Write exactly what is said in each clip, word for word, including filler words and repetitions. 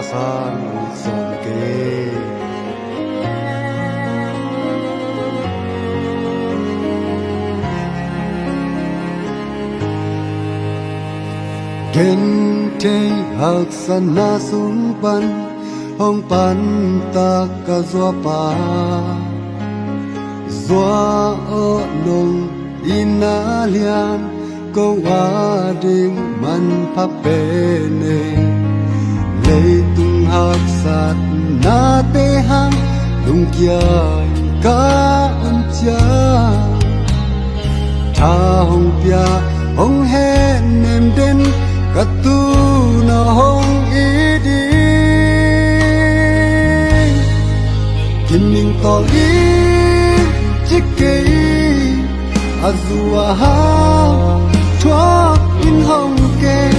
sang sawm kei. Genthei haksatna sung pan hong pantak ka zuapa, zua aw nong itna lian ko ading manpha pen e. Leitung haksatnate hang lungkia in ka om ciang, tha hong pia, hong hehnem den ka tuna hong it ding. Kiming tawl in ci kei, a zua hau thuak in hong kei.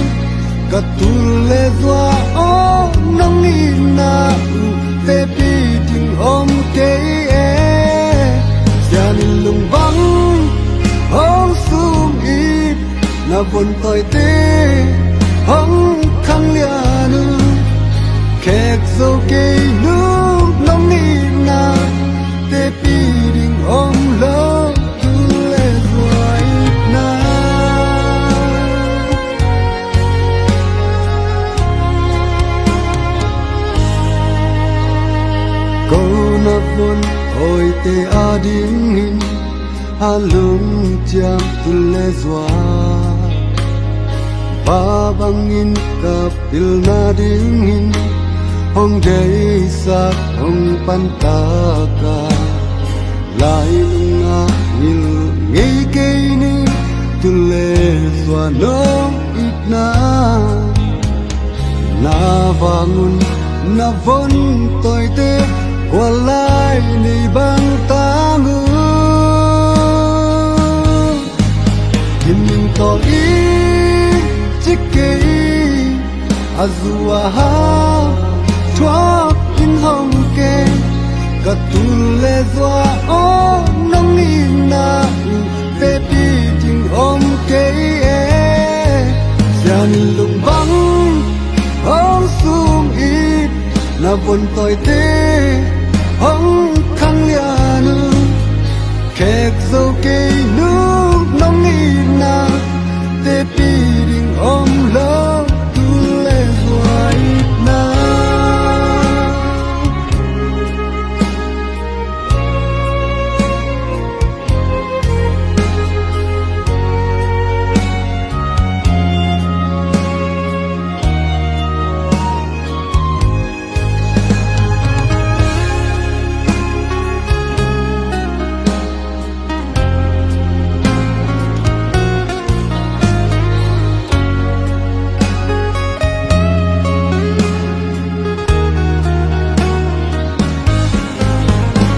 Ka tul le zua aw nong itna uh vekpi ding om kei e. Sian in lung bang hong sum it, na von tawite hong khang lian uh. Khek zo kei nung nong itna vekpi ding om lo, tul le zua itna. Ko na von tawite adingin a lungciam tul le zua, va bangin ka pilna dingin hong deihsak hong pantak a, lailung ah ngil ngei kei ni, tul le zua nong itna. Na vangun na von tawite kua lai nei bang tang uh. Kiming tawl in ci kei, a zua hau thuak in hong kei. Ka tul le zua aw nong itna uh vekpi ding om kei e. Sian in lung bang hong sum it, na von tawite hong khang lian uh. Khek zo kei nung nong itna vekpi ding om lo, tul le zua itna.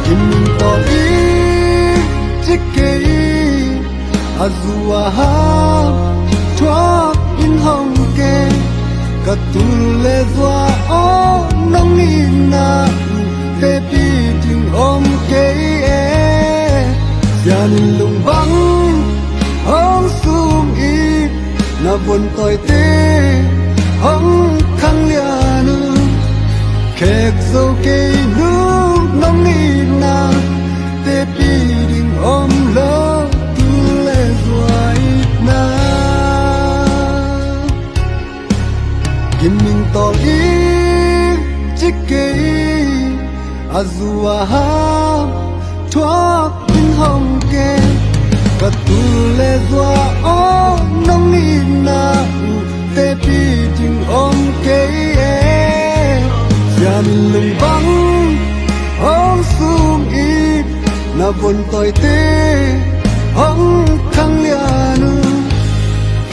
Kiming tawl in ci kei, a zua hau thuak in hong kei. Ka tul le zua aw nong itna uh vekpi ding om kei e. Sian in lung bang hong sum it, na von tawite hong khang lian uh. Khek zo kei nung nong itna vekpi ding om lo, tul le zua itna. Kiming tawl in ci kei, a zua hau thuak in hong kei. Ka tul le zua aw nong itna uh vekpi ding om kei e. Sian in lung bang hong sum it, na von tawite hong khang lian uh.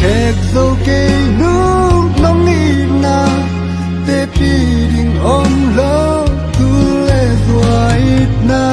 Khek zo kei nung nong itna vekpi ding om lo, tul le zua itna.